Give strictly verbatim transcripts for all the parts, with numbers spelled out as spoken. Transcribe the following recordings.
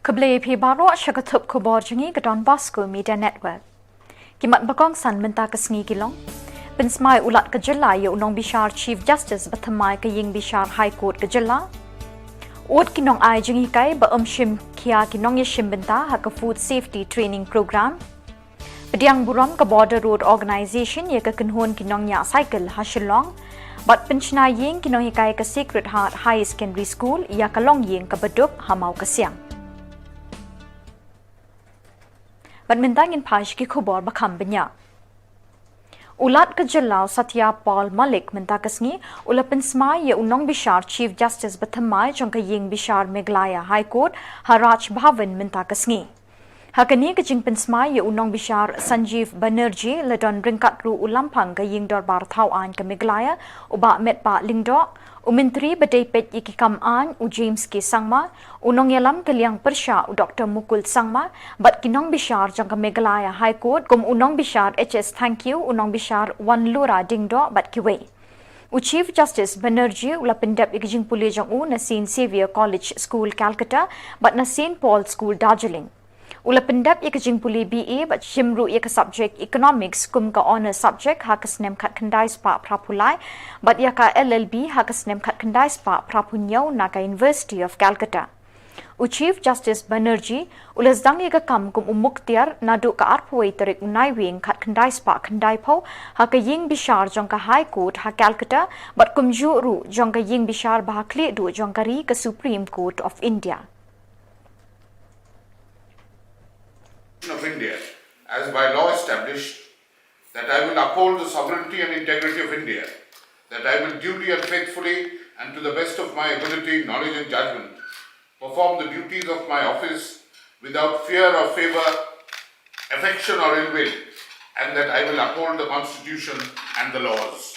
Khublei phi baroh sha ka thup khubor jong ngi ka Don Bosco Media Network. Ki mat ba kongsan mynta ka sngi ki long: pynsmai u Lat ka jylla ïa u nongbishar Chief Justice ba thymmai ka ïing bishar High Court ka jylla. Ud ki nongai jinghikai ba ym shim khia ki nongïashim bynta ha ka Food Safety Training Program. Pdiang burom ka Border Road Organisation ïa ka kynhun ki nongñiah cycle ha Shillong. Bad pynshna ïing ki nonghikai ka Sacred Heart Higher Secondary School ïa ka longïing kaba duk ha Mawkasiang. Bad mynta ngin phai sha ki khubor ba kham bniah. U Lat ka jylla u Satya Pal Malik mynta ka sngi u la pynsmai ïa u nongbishar Chief Justice ba thymmai jong ka ïing bishar Meghalaya High Court ha Raj Bhavan mynta ka sngi. Ha kane ka jingpynsmai ïa u nongbishar Sanjeev Banerjee la don ryngkat ruh u Lamphang ka Ïing Dorbar Thaw Aiñ ka Meghalaya, u Bah Metbah Lyngdoh, u Myntri ba dei peit ïa ki kam aiñ u James K Sangma, u nongïalam ka liang pyrshah u Doktor Mukul Sangma, bad ki nongbishar jong ka Meghalaya High Court kum u nongbishar H S Thangkhiew, u nongbishar Wanlura Diengdoh bad kiwei. U Chief Justice Banerjee u la pyndep ïa ka jingpule jong u na Saint Xavier College School, Calcutta bad na Saint Paul School, Darjeeling. U la pyndep ïa ka jingpule B A bad shim ruh ïa ka subject Economics kum ka honour subject ha ka snem khatkhyndai spah phraphew lai bad ïa ka L L B ha ka snem khatkhyndai spah phraphew hynñiew na ka University of Calcutta. U Chief Justice Banerjee u la sdang ïa ka kam kum u mukhtiar naduh ka arphew wei tarik u Naiwieng khatkhyndai spah khyndaiphew ha ka ïing bishar jong ka High Court ha Calcutta bad kumjuh ruh jong ka ïing bishar ba ha khlieh duh jong ka ri, ka Supreme Court of India. Of India, as by law established, that I will uphold the sovereignty and integrity of India, that I will duly and faithfully and to the best of my ability, knowledge and judgment perform the duties of my office without fear or favor, affection or ill will, and that I will uphold the Constitution and the laws.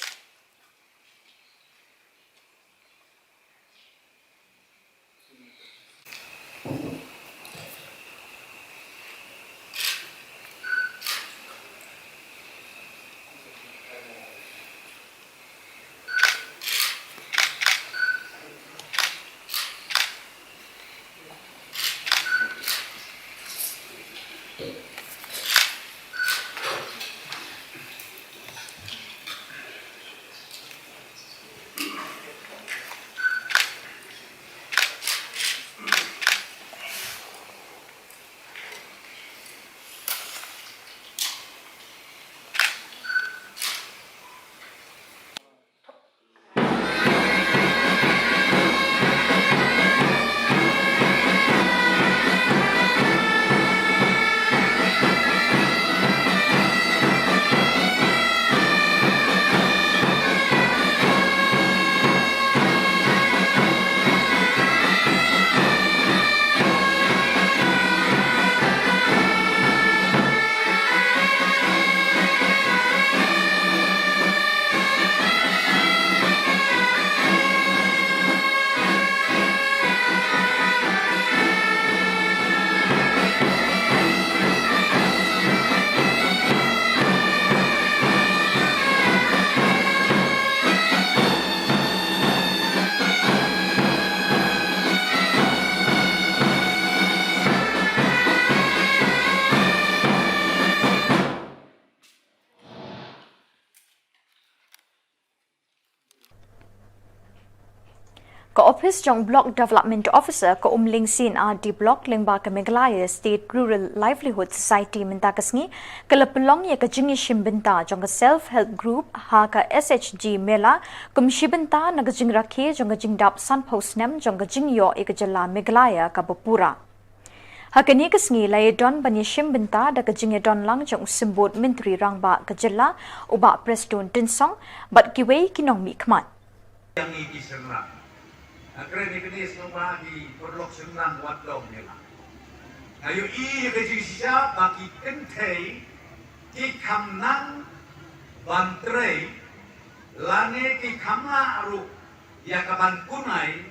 Ka ophis jong Block Development Officer ka Umling C and R D Block lyngba ka Meghalaya State Rural Livelihood Society mynta ka sngi ka la pynlong ïa ka jingïashim bynta jong ka Self Help Group ha ka S H G Mela kum shi bynta na ka jingrakhe jong ka jingdap sanphew snem jong ka jingïoh ïa ka jylla Meghalaya kaba pura. Ha kane ka sngi la ïadon ban ïashim bynta da ka jingïadon lang jong u Symbud Myntri Rangbah ka jylla, u Bah Prestone Tynsong, bad kiwei ki nongmihkhmat. Ïa ngi ki shynrang. Nga kren ïa kane sngewbha ki paralok shynrang wat dom ïa nga. Nga ïohi ïa ka jingshisha ba ki kynthei ki kham nang ban trei lane ki kham lah ruh ïa ka ban kunai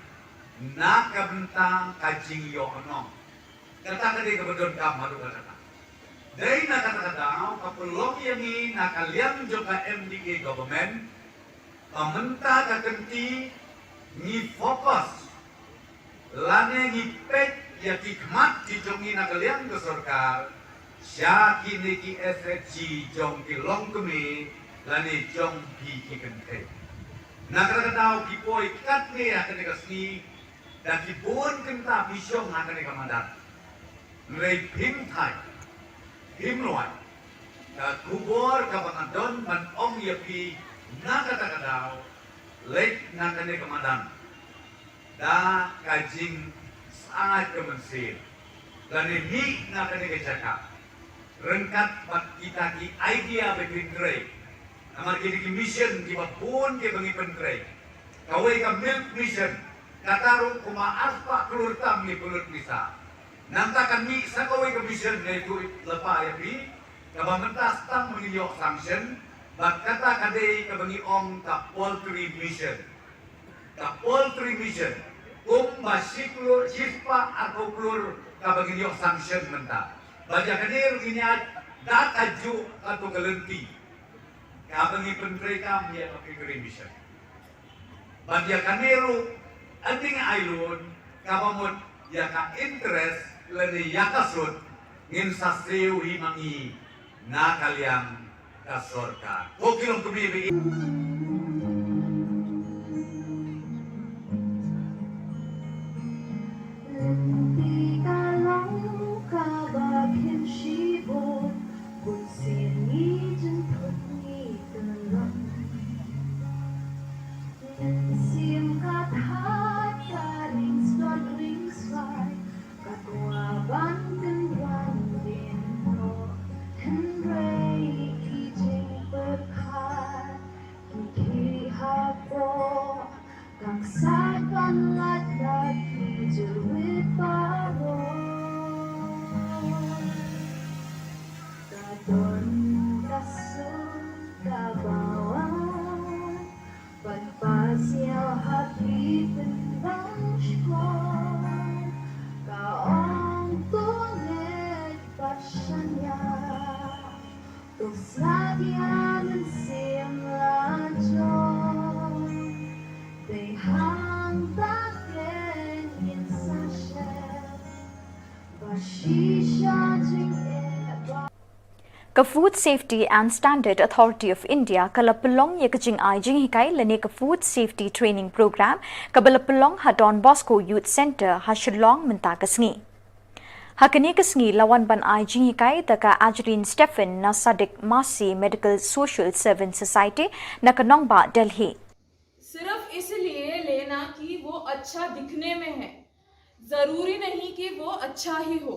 na ka bynta ka jingïoh nong. Kata ka dei kaba donkam haduh katta. Dei na kata ka daw ka pynlong ïa ngi na ka liang jong ka M D A government ba mynta ka kynti ngi focus lane ngi peit Ïa ki khmat ki jong ngi na ka liang ka sorkar sha kine ki S H G jong ki longkmie lane jong phi ki kynthei. Na kata ka daw ki poi katne ha kane ka sngi da ki bun kynta phi shong ha kane ka madan. Hynrei phim thait phim luid, ka khubor kaba nga don ban ong ïa phi na kata ka daw, leit na kane ka madan da ka jingsyaid ka mynsiem, lane mih na kane ka jaka ryngkat bad kita ki idea ba phin trei. Namar kine ki mission kiba bun kiba ngi pyntrei. Kawei ka milk mission, kata ruh kumba arspah klur tam ngi pynlut pisa. Nangta kan mih sa kawei ka mission, nga ïathuh lypa ïa phi, kaba mynta sa tang ba ngi ïoh sanction, bad kata ka dei kaba ngi ong ka poultry mission. Ka poultry mission, kumba shi klur, shispah arphew klur kaba ngi ïoh sanction mynta. Bad ïa kane ruh ngin ïaid da kajuh kato ka lynti kaba ngi pyntreikam ïa ka piggery mission. Bad ïa kane ruh, hynrei ai lun, kaba mut ïa ka interest lane ïa ka sut ngin sa siew hi ma ngi na ka liang ka sorkar. Ko ki longkmie ba ïeit. Lynti ka long kaba khim shibun, bun sien ngi jynthut ngi kynrong. Mynsiem ka thait ka ring sdot ring swai, ka kwah ban kynrong dien noh, hynrei ki jingpyrkhat ki khih hapoh, kan sa ban lait lait ki jyrwit baroh. Ka don ka suk kaba wan ban pasiaw ha ki pynban shkor. Ka ong to ngeit bad shaniah, to sngap ïa mynsiem la jong. Dei hangta kein ngin sa shet ba shisha jingeh ba. Ka Food Safety and Standard Authority of India ka la pynlong ïa ka jingai jinghikai lane ka Food Safety Training Program kaba la pynlong ha Don Bosco Youth Centre ha Shillong mynta ka sngi. Ha kane ka sngi la wan ban ai jinghikai da ka Ajeline Stephen na Sadiq Masi Medical Social Servant Society na ka Nongbah, Delhi. सिर्फ इसलिए लेना कि वो अच्छा दिखने में है, जरूरी नहीं कि वो अच्छा ही हो।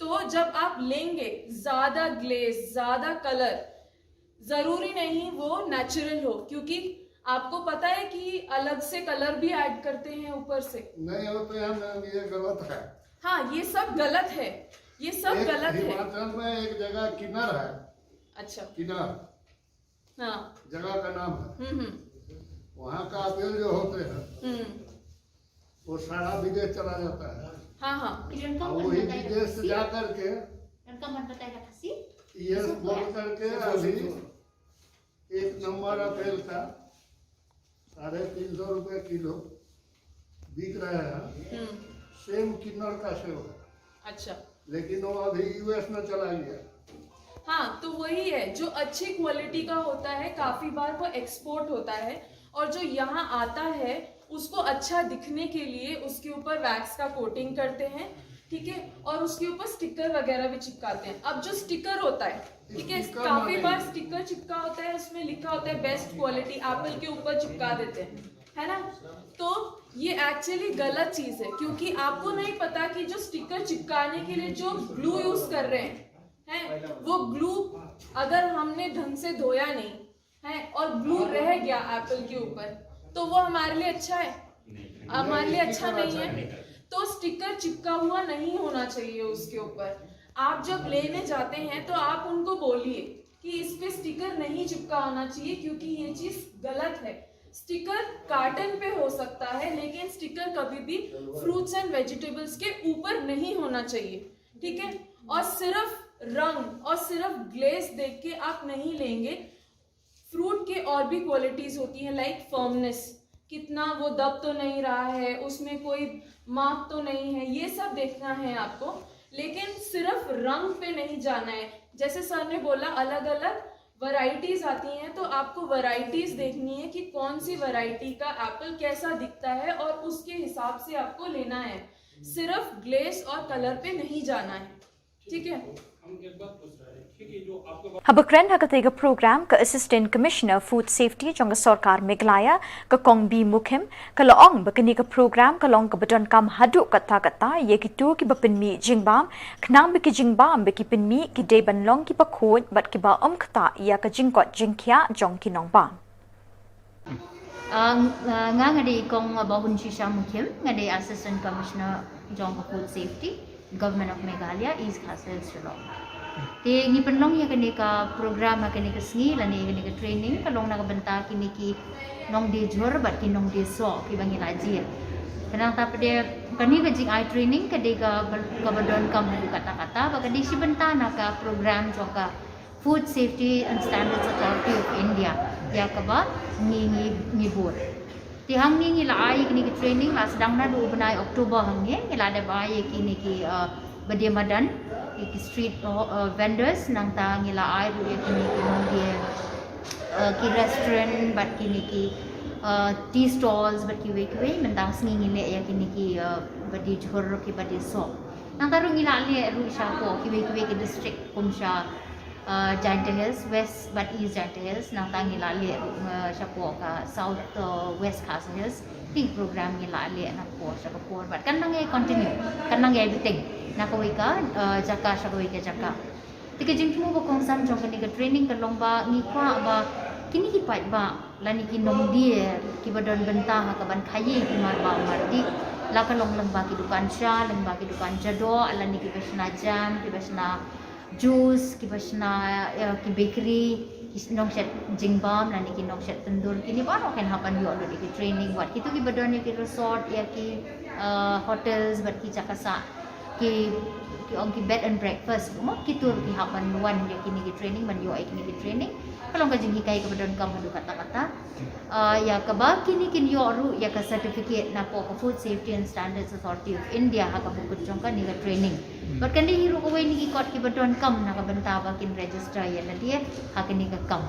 तो जब आप लेंगे ज्यादा ग्लेज, ज्यादा कलर, जरूरी नहीं वो नेचुरल हो, क्योंकि आपको पता है कि अलग से कलर भी ऐड करते हैं ऊपर से। नहीं होते हैं मैम, ये गलत है। हाँ, ये सब गलत है, ये सब एक गलत है। हिमाचल में एक जगह किन्नर है। अच्छा। किन्नर। हाँ। जगह का नाम है। हम्म, हम्म। वहाँ का अपील जो होते हैं, हम्म। वो सारा विदेश चला जाता है। हाँ, हाँ। और वही विदेश से जा करके इनका मन बताएगा खसी। ये बोल करके अभी एक नंबर अपील का साढ़े तीन सौ रुपए किलो बिक रहा है। हम्म। सेम किन्नर का सेव है। अच्छा। लेकिन वो अभी यूएस में चला गया। हाँ, तो वही है, जो अच्छी क्वालिटी का होता है, काफी बार वो एक्सपोर्ट होता है, और जो यहाँ आता है, उसको अच्छा दिखने के लिए उसके ऊपर वैक्स का कोटिंग करते हैं, ठीक है, और उसके ऊपर स्टिकर वगैरह भी चिपकाते हैं। अब जो स्टिकर होता है, ठीक है, काफी बार स्टिकर चिपका होता है, उसमें लिखा होता है बेस्ट क्वालिटी, एप्पल के ऊपर चिपका देते हैं, है ना? तो ये एक्चुअली गलत चीज है, क्योंकि आपको नहीं पता कि जो स्टिकर चिपकाने के लिए जो ग्लू यूज कर रहे हैं, हैं, वो ग्लू अगर हमने ढंग से धोया नहीं है और ग्लू रह गया एप्पल के ऊपर, तो वो हमारे लिए अच्छा है? हमारे लिए अच्छा नहीं है। तो स्टिकर चिपका हुआ नहीं होना चाहिए उसके ऊपर। आप जब लेने जाते हैं तो आप उनको बोलिए कि इस पे स्टिकर नहीं चिपका होना चाहिए, क्योंकि ये चीज गलत है। स्टिकर कार्टन पे हो सकता है, लेकिन स्टिकर कभी भी फ्रूट्स एंड वेजिटेबल्स के ऊपर नहीं होना चाहिए, ठीक है? और सिर्फ रंग और सिर्फ ग्लेज देख के आप नहीं लेंगे। फ्रूट के और भी क्वालिटीज होती हैं, लाइक फर्मनेस, कितना वो दब तो नहीं रहा है, उसमें कोई मार्क तो नहीं है, ये सब देखना है आपको। लेकिन सिर्फ रंग पे नहीं जाना है। जैसे सर ने बोला, अलग अलग वैरायटीज आती हैं, तो आपको वैरायटीज देखनी है कि कौन सी वैरायटी का एप्पल कैसा दिखता है और उसके हिसाब से आपको लेना है। सिर्फ ग्लेस और कलर पे नहीं जाना है, ठीक है? Haba kren ha katei ka program, ka Assistant Commissioner Food Safety jong ka Sorkar Meghalaya, ka Kong B Mukhim, ka la ong ba kane ka program ka long kaba donkam haduh katta katta ïa kito kiba pynmih jingbam, khnang ba ki jingbam ba ki pynmih ki dei ban long kiba khuid bad kiba ym ktah ïa ka jingkoit jingkhiah jong ki nongbam. Nga nga dei i Kong Bahun Shisha Mukhim, nga dei Assistant Commissioner jong ka Food Safety, Government of Meghalaya, East Khasi Hills, Shillong. Te ngi pynlong ïa kane ka program ha kane ka sngi lane ïa kane ka training ka long na ka bynta kine ki nongdie jhur bad ki nongdie soh kiba ngi la jied. Ka nangta pat de kane ka jingai training ka dei kaba donkam haduh katta katta, ba ka dei shi bynta na ka program jong ka Food Safety and Standards Authority of India, ïa kaba ngi ngi ngi bud. Te hangne ngi la ai kine ki training la sdang naduh u bnai October hangne, ngi la dep ai kine ki ba die madan, ki street vendors, nangta ngi la ai ruh ïa kine ki nongdie ki restaurant bad kine ki tea stalls bad kiwei kiwei. Mynta ka sngi ngi leh ïa kine ki ba die jhur ki ba die soh. Nangta ruh ngi la leh ruh shapoh kiwei kiwei ki district kum sha Jaintia Hills, West bad East Jaintia Hills, nangta ngi la leh ruh shapoh ka South West Khasi Hills. Te program ngi la leh na ka por sha ka por bad kan nang ïai continue, kan nang ïai bteng na kawei ka jaka sha kawei ka jaka. Te ka jingthmu ba kongsan jong kane ka training ka long ba ngi kwah ba kine ki paidbah lane ki nongdie kiba don bynta ha kaban khaii ki marbah mardih, la ka long lyngba ki dukan sha, lyngba ki dukan jadoh lane kiba shna jam, kiba shna juice, kiba shna ki bakery, ki nongshet jingbam lane ki nongshet tandoor, kine baroh kin hap ban ïoh lut ïa ki training. Wat kito kiba don ïa ki resort, ïa ki hotels bad ki jaka sah, ki ki ong ki bed and breakfast, mo kito ki hap ban wan ïa kine ki training, ban ïoh ïa kine ki training. Ka long ka jinghikai kaba donkam haduh katta katta. Ïa kaba kine kin ïoh ruh ïa ka certificate napoh ka Food Safety and Standards Authority of India ha kaba kut jong kane ka training. Bad kan dei hi ruh kawei na ki kot kiba donkam na ka bynta ba kin register ïa lade ha kane ka kam.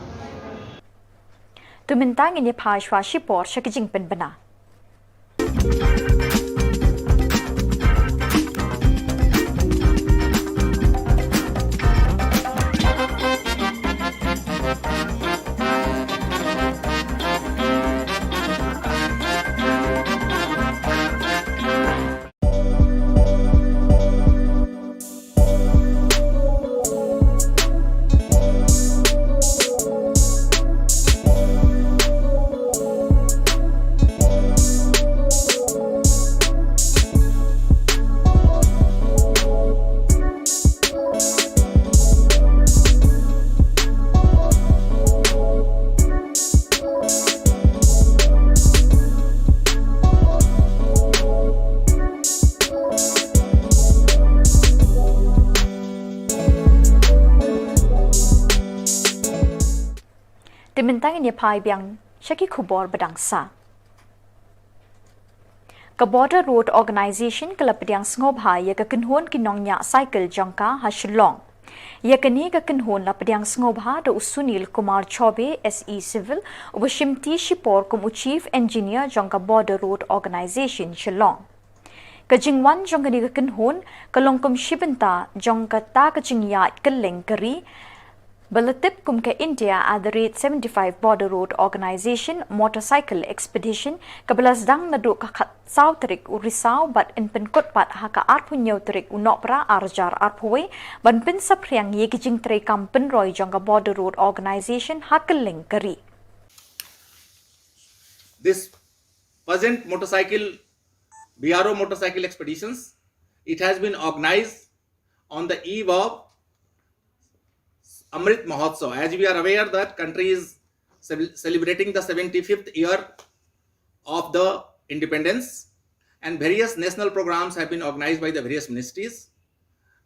To mynta ngin ïa phai shuwa shipor sha ka jingpynbna. Te mynta ngin ïa phai biang sha ki khubor ba dang sah. Ka Border Road Organisation ka la pdiang sngewbha ïa ka kynhun ki nongñiah cycle jong ka ha Shillong. Ïa kane ka kynhun la pdiang sngewbha da u Sunil Kumar Chaubey, S E Civil, uba shimti shipor kum u Chief Engineer jong ka Border Road Organisation Shillong. Ka jingwan jong kane ka kynhun ka long kum shi bynta jong kata ka jingïaid kylleng ka ri ba la tip kum ka India at the rate seventy five Border Road Organisation Motorcycle Expedition, kaba la sdang naduh ka khatsaw tarik u Risaw bad yn pynkut pat ha ka arphew hynñiew tarik u Nohprah ar hajar arphew wei, ban pynsaphriang ïa ki jingtrei kam pynroi jong ka Border Road Organisation ha kylleng ka ri. This present motorcycle, B R O motorcycle expeditions, it has been organized on the eve of Amrit Mahotsav. As we are aware that country is cel- celebrating the seventy-fifth year of the independence, and various national programs have been organized by the various ministries,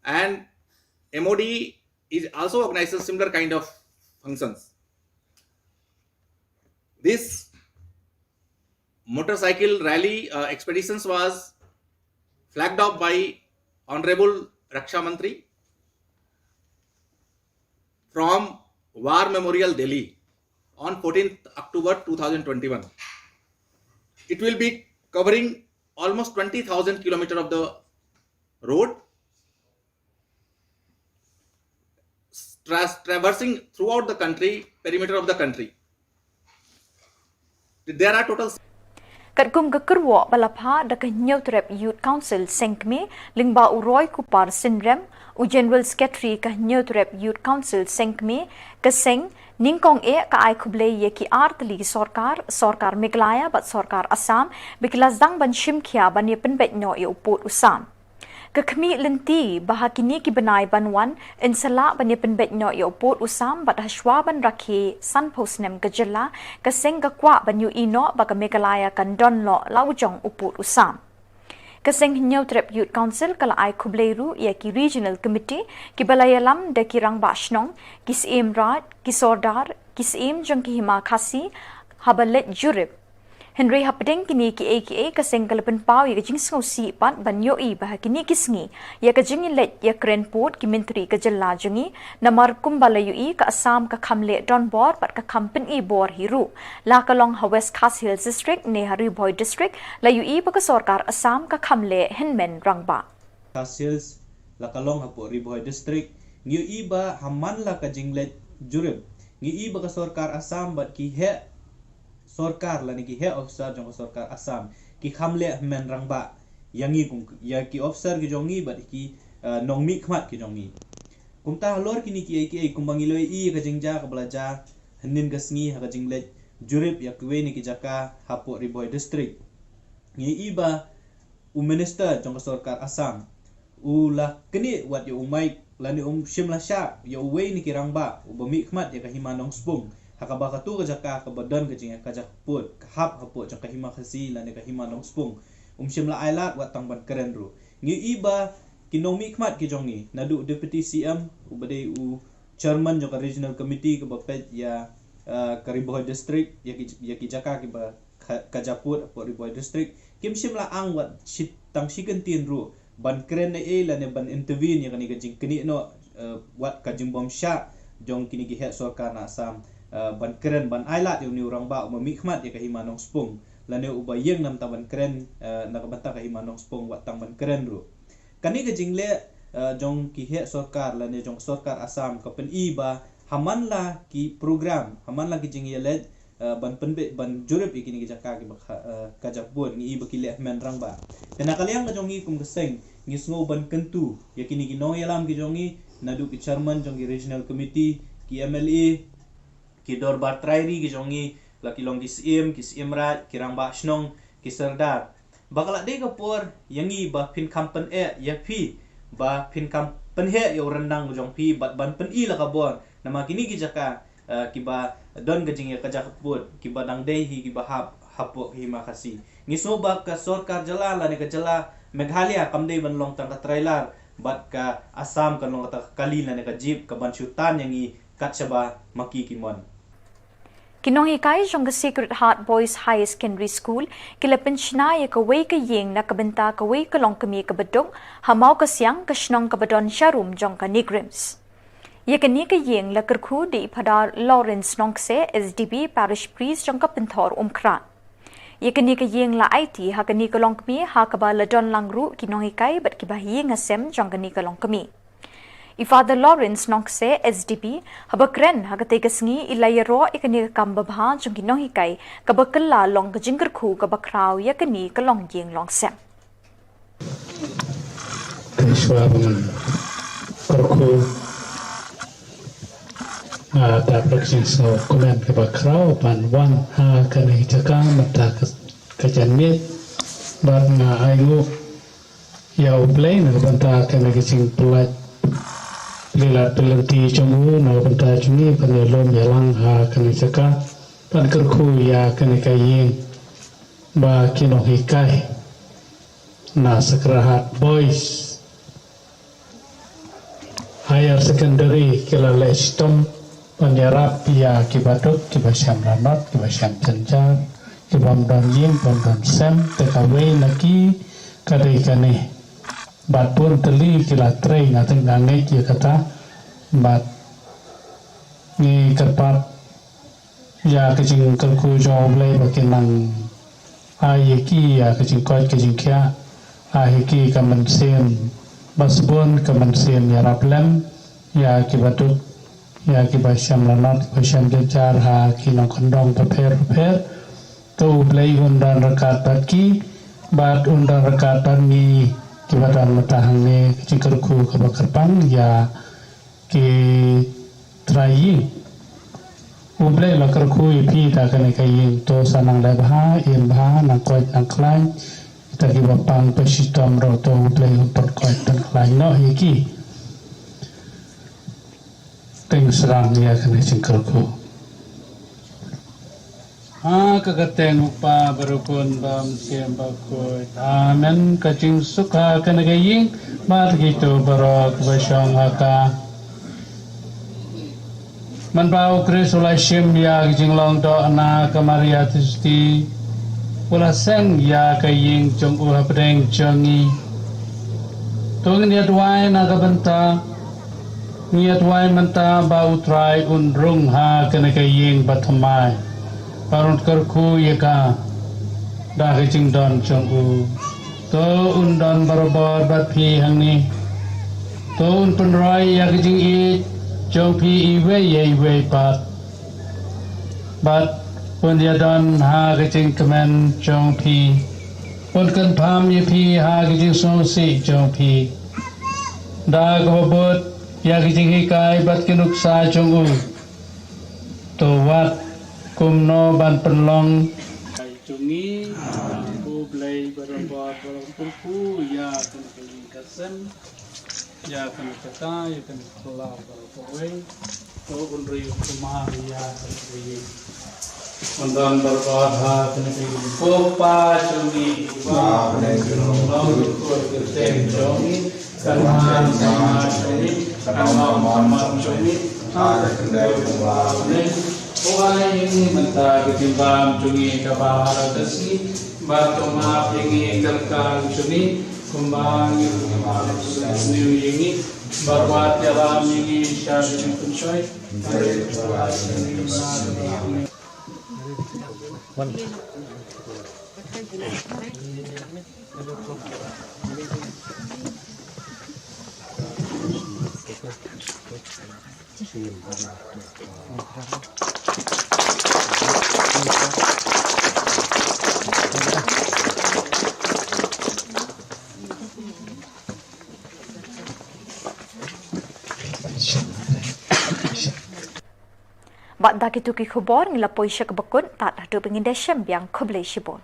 and M O D is also organizing similar kind of functions. This motorcycle rally uh, expeditions was flagged off by Honorable Raksha Mantri from War Memorial, Delhi, on fourteenth October two thousand twenty-one. It will be covering almost twenty thousand kilometer of the road, tra- traversing throughout the country, perimeter of the country. There are total Katkum ka kyrwoh ba la phah da ka Hynñiewtrep Youth Council Seng Kmie, lyngba u Roy Kupar Synrem, u General Secretary ka Hynñiewtrep Youth Council Seng Kmie, ka seng, nyngkong eh ka ai khublei ïa ki artylli sorkar, sorkar Meghalaya bad sorkar Assam, ba ki la sdang ban shim khia ban ïa pynbeit noh ïa u pud u sam. Ka khmih lynti ba ha kine ki bnai ban wan, yn sa lah ban ïa pynbeit noh ïa u pud u sam bad hashwa ban rakhe sanphew snem ka jylla, ka seng ka kwah ban ïohi noh ba ka Meghalaya kan don noh la u jong u pud u sam. Ka seng Hynñiewtrep Youth Council ka la ai khublei ruh ïa ki Regional Committee, ki ba la ïalam da ki rangbah shnong, ki syiem raid, ki sordar, ki syiem jong ki hima Khasi, haba leit jurip. Hynrei hapdeng kine kiei kiei ka seng ka la pynpaw ïa ka jingsngewsih pat ban ïohi ba ha kine ki sngi, ïa ka jingïaleit ïakren pud ki myntri ka jylla jong ngi, namar kumba la ïohi ka Assam ka kham leh donbor bad ka kham pyni bor hi ruh. La ka long ha West Khasi Hills District ne ha Ri Bhoi District, la ïohi ba ka sorkar Assam ka kham leh hynmen rangbah. Khasi Hills, la ka long hapoh Ri Bhoi District, ngi ïohi ba ha man la ka jingleit jurip, ngi ïohi ba ka sorkar Assam bad ki heh sorkar lane ki heh officer jong ka sorkar Assam ki kham leh hynmen rangbah ïa ngi kum, ïa ki officer ki jong ngi bad ki, eh, nongmihkhmat ki jong ngi. Kumta halor kine kiei kiei kumba ngi la ïohi ïa ka jingjia kaba la jia hynnin ka sngi ha ka jingleit jurip ïa kiwei na ki jaka hapoh Ri Bhoi District. Ngi ïohi ba u minister jong ka sorkar Assam u la knieh wat ïa u mic lane um shym la shah ïa uwei na ki rangbah uba mihkhmat ïa ka hima Nongspung ha kaba katu ka jaka kaba don ka jingïakajia pud ka hap hapoh jong ka hima Khasi lane ka hima Nongspung. Um shym la ailad wat tang ban kren ruh. Ngi ïohi ba ki nongmihkhmat ki jong ngi, naduh u Deputy C M uba dei u chairman jong ka Regional Committee kaba peit ïa, eh, ka Ri Bhoi District, ïa ki, ïa ki jaka kiba ka, kajia pud hapoh Ri Bhoi District, kim shym la ang wat shi, tang shi kyntien ruh ban kren ei ei lane ban intervene ïa kane ka jingknieh noh, eh, wat ka jingbym shah jong kine ki heh sorkar na Assam, eh, ban kren ban ailad ïa une u rangbah uba mihkhmat ïa ka hima Nongspung lane uba ïeng na bynta ban kren, eh, na ka bynta ka hima Nongspung wat tang ban kren ruh. Kane ka jingleh, eh, jong ki heh sorkar lane jong ka sorkar Assam ka pyni ba ha man la ki program, ha man la ki jingïaleit, eh, ban pynbeit, ban jurip ïa kine ki jaka kiba ka, eh, kajia pud, ngi ïohi ba ki leh hynmen rangbah. Te na ka liang ka jong ngi kum ka seng, ngi sngew ban kyntu ïa kine ki nongïalam ki jong ngi, naduh ki chairman jong ki Regional Committee, ki M L A, ki dorbar trai ri ki jong ngi, la ki long ki syiem, ki syiem raid, ki rangbah shnong, ki sordar. Ba ka la dei ka por ïa ngi ba phin kham pyneh ïa phi, ba phin kham pynheh ïa u ryndang jong phi bad ban pyni la ka bor. Namar kine ki jaka, eh, kiba don ka jingïakajia pud, kiba dang dei hi kiba hap hapoh ka hima Khasi. Ngi sngew ba ka sorkar jylla lane ka jylla Meghalaya kam dei ban long tang ka trailer bad ka Assam kan long kata ka kali lane ka jeep kaban shu tan ïa ngi kat shaba ma ki ki mon. Ki nonghikai jong ka Sacred Heart Boys Higher Secondary School ki la pynshna ïa kawei ka ïing na ka bynta kawei ka longkmie kaba duk ha Mawkasiang, ka shnong kaba don jarum jong ka NEIGRIHMS. Ïa kane ka ïing la kyrkhu da i Phadar Lawrence Nongkse, S D B, Parish Priest jong ka Pynthor Umkhrah. Ïa kane ka ïing la aiti ha kane ka longkmie ha kaba la don lang ruh ki nonghikai bad kiba ha ïing ha sem jong kane ka longkmie. I Father Lawrence Nongkse, S D B, haba kren ha katei ka sngi, i la ïaroh ïa kane ka kam babha jong ki nonghikai, kaba kylla long ka jingkyrkhu kaba khraw ïa kane ka longïing longsem. Te shuwa ban kyrkhu, ah, da pyrshang sngewkmen kaba khraw ban wan ha kane ka jaka mynta ka, ka janmiet bad nga ainguh ïa U Blei na ka bynta kane ka jingpyllait plie lad plie lynti jong u na ka bynta jong ngi ban ïalum ïalang ha kane ka jaka ban kyrkhu ïa kane ka ïing ba ki nonghikai na Sacred Heart Boys Higher Secondary ki la leh shitom ban ïarap ïa kiba duk, kiba shem lanot, kiba shem jynjar, Ki bym don ïing, bym don sem, te kawei na ki ka dei kane. Bad bun tylli ki la trei, nga tip nga ngeit ïa kata. Bad ngi kyrpad ïa ka jingkyrkhu jong U Blei ba kin nang ai ïa ki ïa ka jingkoit ka jingkhiah, ai ïa ki ka mynsiem ba sbun, ka mynsiem ïarap lem ïa ki baduk, ïa ki ba shem lanot, ki ba shem jynjar ha ki nongkyndong bapher bapher. To U Blei un don ryngkat bad ki, bad un don ryngkat bad ngi ki ba don mynta hangne. Ka jingkyrkhu kaba kyrpang ïa ki trai ïing. U Blei la kyrkhu ïa phi da kane ka ïing, to sa nang leh bha, im bha, nang koit nang khlaiñ. Kita ki ba pang ba shitom ruh, to U Blei un pynkoit pynkhlaiñ noh ïa ki. Teng srang ïa kane jingkyrkhu. Ha ka kyrteng U Kpa, bad U Khun, bad U Mynsiem Bakhuid. Amen. Ka jingsuk ha kane ka ïing bad kito baroh kiba shong ha ka. Mynba U Khrist u la shim ïa ka jinglong doh na ka Maria Theisotti, u la seng ïa ka ïing jong u hapdeng jong ngi. To ngin ïa duwai na ka bynta Ngi ïa duwai mynta ba U Trai un rung ha kane ka ïing ba thymmai, ba un kyrkhu ïa ka da ka jingdon jong u. To un don barabor bad phi hangne. To un pynroi ïa ka jingïeit jong phi iwei ïa iwei pat, bad un ïa don ha ka jingkmen jong phi. Un kynpham ïa phi ha ka jingsngewsih jong phi. Da kaba bud ïa ka jinghikai bad ka nuksa jong u. To wat kumno ban pynlong jong ngi. Ko Blei barabor, barabor kyrkhu ïa kane ka ïing ka sem, ïa kane ka kata, ïa kane ka phyllaw barabor. To un ri u kumar ïa kane ka ïing. Un don barabor ha kane ka ïing. Ko Pa jong ngi uba ha bneng, to long kyrteng, kyrteng jong ngi. Kan man ka mon jong ngi, kan long ka mon jong ngi ha ka khyndew kumba ha bneng. To ai ïa ngi mynta ka jingbam jong ngi kaba ha ka sngi, bad to map ïa ngi ka ryngkat jong ngi kumba ngi map ïa ngi, bad wat ïalam ïa ngi sha ka jingpynshoi. Bad da kito ki khubor ngi la poi sha kaba kut, tad haduh ba ngin da shem biang, khublei shibun.